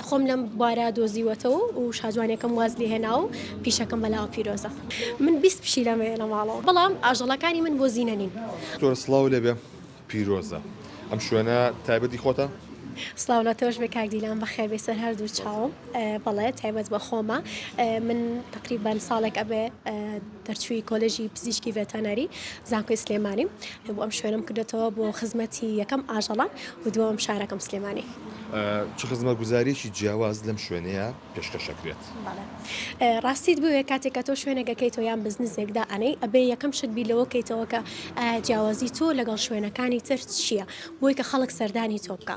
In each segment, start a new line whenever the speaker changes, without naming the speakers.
خۆم لەم بوارە دۆزیوەتەوە و شاجوانیەکەم واز لێ هێنا و پیشەکەم بەلاوە پیرۆزە. من 20 پشیلەم هەیە لە ماڵەوە بەڵام ئاژەڵەکانی من بۆ زینە نین.
دکتۆر سڵاو لێبێ پیرۆزە ئەم شوێنە تایبەتی خۆتە؟
سڵاو لە تۆش بێ کاک دیلان بەخێر بێی سەر هەردوو چاوم بەڵێ تایبەت بە خۆمە من تقریبان ساڵێک ئەبێ دەرچووی کۆلێژی پزیشکی ڤێتەنەری زانکۆی سلێمانیم بۆ ئەم شوێنەم کردێتەوە بۆ خزمەتی یەکەم ئاژەڵان و دووەم شارەکەم سلێمانی.
چ خزمەتگوزاریەکی جیاواز لەم شوێنەیە پێشکەش ئەکرێت؟
بەڵێ ڕاستیت بوێ کاتێک کە تۆ شوێنێک ئەکەیتەوە یان بزنسێک دائەنێی ئەبێ یەکەم شت بیر لەوە کەیتەوە کە ئایا جیاوازی تۆ لەگەڵ شوێنەکانی تر چییە بۆی کە خەڵک سەردانی تۆ بکا.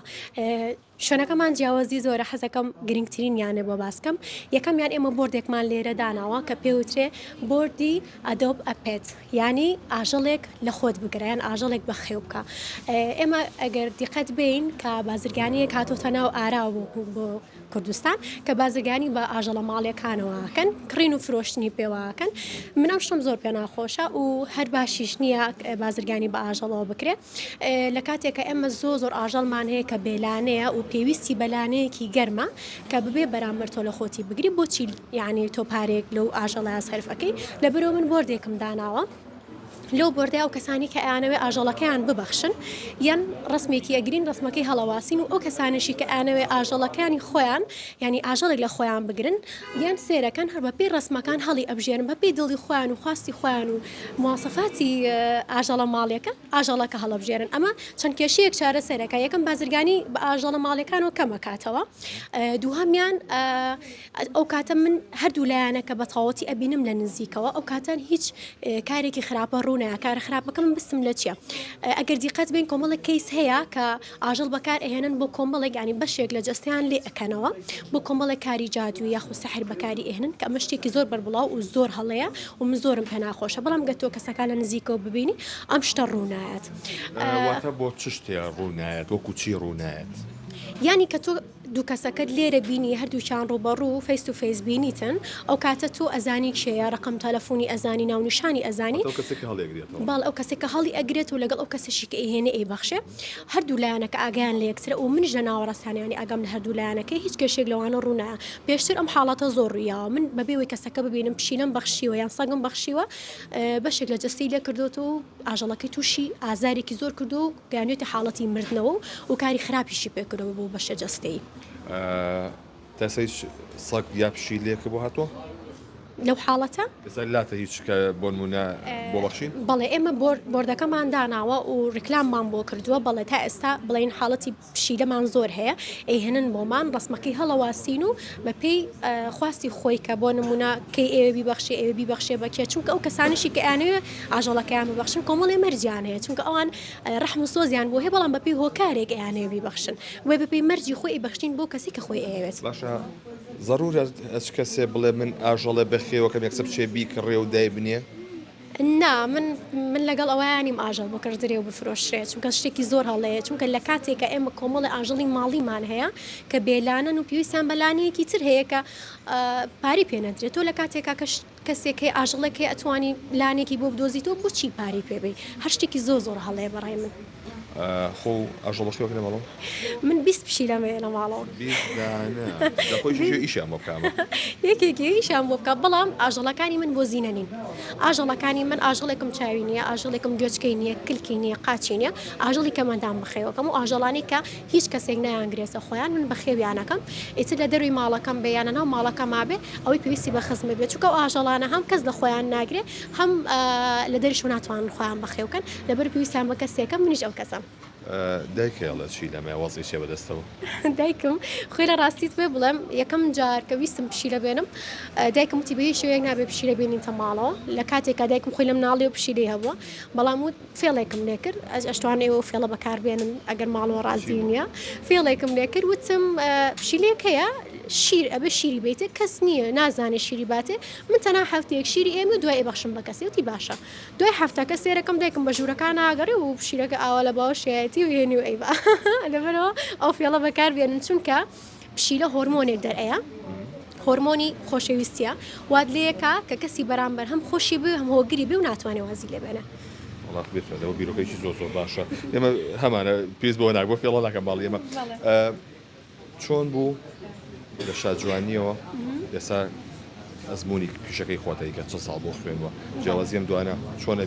شوێنەکەمان جیاوازی زۆرە حەزەکەم گرنگترینیانە بۆ باس کەم یەکەمیان ئێمە بۆردێکمان لێرە داناوە کە پێوترێ بۆردی adopt a pet یانی ئاژەڵێک لە خۆت بگرە یان ئاژەڵێک بەخێو بکە ئێمە ئەگەر دیقەت بین کە بازرگانیەک هاتۆتە ناو ئاراوە بۆ کوردستان کە بازرگانی بە ئاژەڵە ماڵیەکانەوە ئەکەن کڕین و فرۆشتنی پێوە ئەکەن من ئەم شتەم زۆر پێ ناخۆشە و هەر باشیش نییە بازرگانی بە ئاژەڵەوە بکرێ لە کاتێک کە ئێمە زۆر زۆر ئاژەڵمان هەیە کە بێلانەیە و پێویستی بە لانەیەکی گەرمە کە ببێ بەرامبەر تۆ لە خۆتی بگری بۆچی یعنی تۆ پارێک لەو ئاژەڵە سەرف ئەەکەی لەبەرەوە من بۆردێکم داناوە لەو بۆردەی ئەو کەسانی کە ئەیانەوێ ئاژەڵەکەیان ببەخشن یان ڕسمێکی ئەگرین ڕسمەکەی هەڵەواسین و ئەو کەسانەشی کە ئەیانەوێ ئاژەڵەکانی خۆیان یانی ئاژەڵێک لە خۆیان بگرن یان سێرەکەن هەر بەپێی ڕسمەکان هەڵی ئەبژێرن بەپێی دڵی خۆیان و خواستی خۆیان و مواسەفاتی ئاژەڵە ماڵیەکە ئاژەڵەکە هەڵەبژێرن ئەمە چەند کێشەیەک چارەسەرەکە یەکەم بازرگانی بە ئاژەڵە ماڵیەکانەوە کەمەکاتەوە دووهەمیان ئەو کاتە من هەردوو لایەنەکە بە تەواوەتی ئەبینم لە نزیکەوە ئەو کاتە هیچ کارێکی خراپە ڕوونایە کارە خراپەکە من بستم لە چییە ئەگەر دیقەت بین کۆمەڵێک کەیس هەیە کە ئاژەڵ بەکار ئەهێنن بۆ کۆمەڵێک ینی بەشێک لە جەستیان لێ ئەکەنەوە بۆ کۆمەڵێک کاری جادووی یاخود سەحر بەکاری ئەهێنن کە ئەمە شتێکی زۆر بەربڵاو و زۆر هەڵەیە و من زۆرم پێ ناخۆشە بەڵام گەر تۆ کەسەکان لە نزیکەوە ببینی ئەم شتە ڕوونایەت.
واتە بۆ چ شتێ ڕوونایەت وەکو چی ڕوونایەت؟
یانی کە تۆ دوو کەسەکەت لێرە بینی هەردووکیان ڕووبەڕوو face to face بینیتن ئەو کاتە تۆ ئەزانی کێیە ڕەقەم تەلەفۆنی ئەزانی ناونیشانی ئەزانی
ئەو کەسێک کە هەڵیئەگرێتەوە.
بەڵێ ئەو کەسێک کە هەڵی ئەگرێت و لەگەڵ ئەو کەسەشی کە ئەیهێنێ ئەیبەخشێ هەردوو لایەنەکە ئاگایان لە یەکترە و منیش لە ناوەڕاستان یانی ئاگام لە هەردوو لایەنەکەی هیچ کێشەیەک لەوانە ڕوو نایە پێشتر ئەم حاڵەتە زۆر ڕوویاوە من بەبێ وەی کەسەکە ببینم پشیلەم بەخشیوە یان سەگم بەخشیوە بەشێک لە جەستەی لێ کردۆتەوە و ئاژەڵەکەی تووشی ئازارێکی زۆر کردووە و گەیاندوێتە حاڵەتی مردنەوە و کاری خراپیشی پێ کردووە بۆ بەشە جەستەیی.
تا ئێستا هیچ سەگ یا پشیلەیەکە بۆ هاتووە؟
لەو حاڵەتە؟
ئێستا لاتە هیچ کە بۆ نموونە بۆ بەخشین؟
بەڵێ ئێمە بۆردەکەمان داناوە و ڕیکلاممان بۆ کردووە، بەڵێ تا ئێستا بڵێین حاڵەتی پشیلەمان زۆر هەیە ئەیهێنن بۆمان ڕەسمەکەی هەڵەواسین و بەپێی خواستی خۆی کە بۆ نمونە کەی ئەوێ بیبەخشێ ئەوێ بیبەخشێ بە کێ چونکە ئەو کەسانشی کە ئەیانەوێ ئاژەڵەکەیان ببەخشن کۆمەڵێ مەرجیان هەیە چونکە ئەوان ڕەحم و سۆزیان بۆ هەیە بەڵام بەپێی هۆکارێک ئەیانەوێ بیبەخشن وێ بەپێی مەرجی خۆی ئەیبەخشین بۆ کەسی کە خۆی ئەیەوێت.
باشە زەرورە هەچ کەسێ بڵێ من ئاژەڵێ بەخێوەکەم یەکسەر بچێ بیکڕێ و دایبنێ؟
نا من من لەگەڵ ئەوەیا نیم ئاژەڵ بکڕدرێ و بفرۆشرێ چونکە شتێکی زۆر هەڵەیە چونکە لە کاتێک کە ئێمە کۆمەڵی ئاژەڵی ماڵیمان هەیە کە بێلانەن و پێویستیان بە لانەیەکی تر هەیە کە پارەی پێ نەدرێت تۆ لە کاتێکا کە کەسێک هەیە ئاژەڵێک هەیە ئەتوانی لانێکی بۆ بدۆزیتەوە بۆچی پارەی پێ بەی هەر شتێکی زۆر زۆر هەڵەیە بەڕای من.
خۆ ئاژەڵ بەخێوەکە لە ماڵەوە؟
من 20 پشیلەم هەیە لە ماڵەوە.
20 دانە لە خۆیشی شێ ئیشیان بۆ بکە ئەمە.
یەکێکی ئیشیان بۆ بکە بەڵام ئاژەڵەکانی من بۆ زینە نین. ئاژەڵەکانی من ئاژەڵێکم چاوی نییە، ئاژەڵێکم گوێچکەی نییە، کلکی نییە، قاچی نییە، ئاژەڵی کەمەندام بەخێوەکەم و ئاژەڵانەی کە هیچ کەسێک نایانگرێتە خۆیان من بەخێویانەکەم ئیتر لە دەروی ماڵەکەم بێ یان لەناو ماڵەکەما بێ ئەوەی پێویستی بە خزمەت بێ چونکە ئەو ئاژەڵانە هەم کەس لە خۆیان ناگرێ هەم لە دەریشەوە ناتوانن خۆیان بەخێوکەن لەبەر پێویستیان بە کەسێکە منیش ئەو کەسەم.
دایکە ئەڵێ چی لەمە وەزعی چیە بەدەستەوە؟
دایکم خۆی لە ڕاستیت پێ بڵێم یەکەم جار کە ویستم پشیلە بێنم دایکم وتی بە هیچ شێوەیەک نابێ پشیلە بێنیتە ماڵەوە لە کاتێکا دایکم خۆی لە مناڵیەوە پشیلەی هەبووە بەڵام وت فێڵێکم لێ کرد ئەش ئەشتوان ئێوە فێڵە بەکار بێنن ئەگەر ماڵەوە ڕازی نییە فێڵێکم لێ کرد وتم پشیلەیەک هەیە شیر ئەبێ شیری بیتێ کەس نییە نازانێ شیری باتێ من تەنها هەفتەیەک شیری ئێمە دوای ئەیبەخشم بە کەسێ وتی باشە دوای هەفتەکە سێرەکەم دایکم بە ژوورەکان ئاگەڕێ و پشیلەکە ئاوا لە باوەشیایەتی و هێنی و ئەیبا لەبەرەوە ئەو فێڵە بەکار بێنن چونکە پشیلە هۆرمۆنێک دەرئەیە هۆرمۆنی خۆشەویستیە وات لێکا کە کەسی بەرامبەر هەم خۆشی بێ هەم هۆگری بێ و ناتوانێ وازی لێ بێنێ.
وەڵا بێفێڵ ئەوە بیرۆکەیەکی زۆر زۆر باشە ئێمە هەمانە پێویست بەوە ناکە بۆ فێڵە ناکەم ماڵی ئێمە چۆن بوو؟ لە شاجوانیەوە ئێستا ئەزموونی پیشەکەی خۆتە کە چ ساڵ بۆ خوێنوە جیاوازی ئەم دوانە چۆنە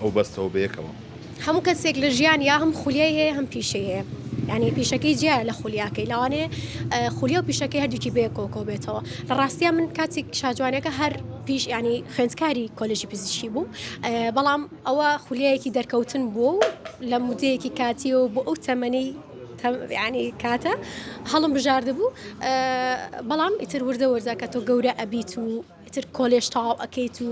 ئەو بەستەوە بەیەکەوە؟
هەموو کەسێک لە ژیان یا هەم خولیای هەیە هەم پیشەی هەیە یعنی پیشەکەی جیایە لە خولیاکەی لەوانەیە خولیا و پیشەکەی هەردووکی بەیەکەوە کۆ بێتەوە لە ڕاستیا من کاتێک شاجوانەکە هەر پیش ینی خوێندکاری کۆلێژی پزیشکی بوو بەڵام ئەوە خولیایەکی دەرکەوتن بوو و لە مودەیەکی کاتیەوە بۆ ئەو تەمەنەی ینی کاتە هەڵم بژاردە بوو بەڵام ئیتر وردە وردە کە تۆ گەورە ئەبیت و ئیتر کۆلێژ تەواو ئەکەیت و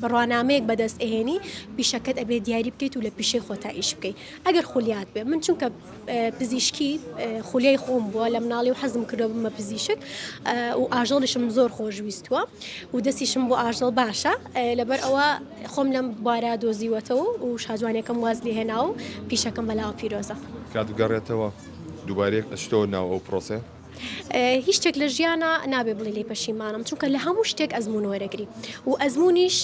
بڕوانامەیەک بەدەست ئەهێنی پیشەکەت ئەبێ دیاری بکەیت و لە پیشەی خۆتا ئیش بکەیت ئەگەر خولیات بێ من چونکە پزیشکی خولیای خۆم بووە لە مناڵی و حەزم کردووە بمە پزیشک و ئاژەڵیشم زۆر خۆشویستووە و دەستیشم بۆ ئاژەڵ باشە لەبەر ئەوە خۆم لەم بوارە دۆزیوەتەوە و شاجوانەکەم واز لێ هێنا و پیشەکەم بەلاوە پیرۆزە.
کات بگەڕێتەوە دووبارەیەک ئەچیتەوە ناو ئەو پرۆسەیە؟
هیچ شتێک لە ژیانا نابێ بڵێ لێی پەشیمانم چونکە لە هەموو شتێک ئەزموون وەرەگری و ئەزموونیش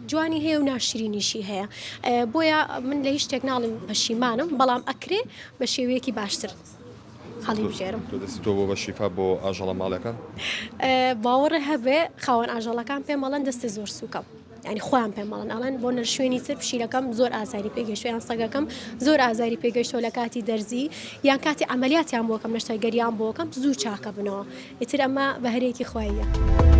جوانی هەیە و ناشرینیشی هەیە بۆیە من لە هیچ شتێک ناڵێم پەشیمانم بەڵام ئەکرێ بە شێوەیەکی باشتر هەڵی بژێرم.
تۆ دەستی تۆ بۆ بە شیفا بۆ ئاژەڵە ماڵیەکان؟
باوەڕێ هەبێ خاوەن ئاژەڵەکان پێم ئەڵێن دەستت زۆر سووکە. یانی خۆیان پێم ئەڵێن ئەڵێن بۆ نە شوێنی تر پشیلەکەم زۆر ئازاری پێگەشتوە یان سەگەکەم زۆر ئازاری پێگەشتوە لە کاتی دەرزی یان کاتی عەمەلیاتیان بۆکەم نەشتەرگەریان بۆکەم زوو چاکە بنەوە ئیتر ئەمە بەهرەیەکی خواییە.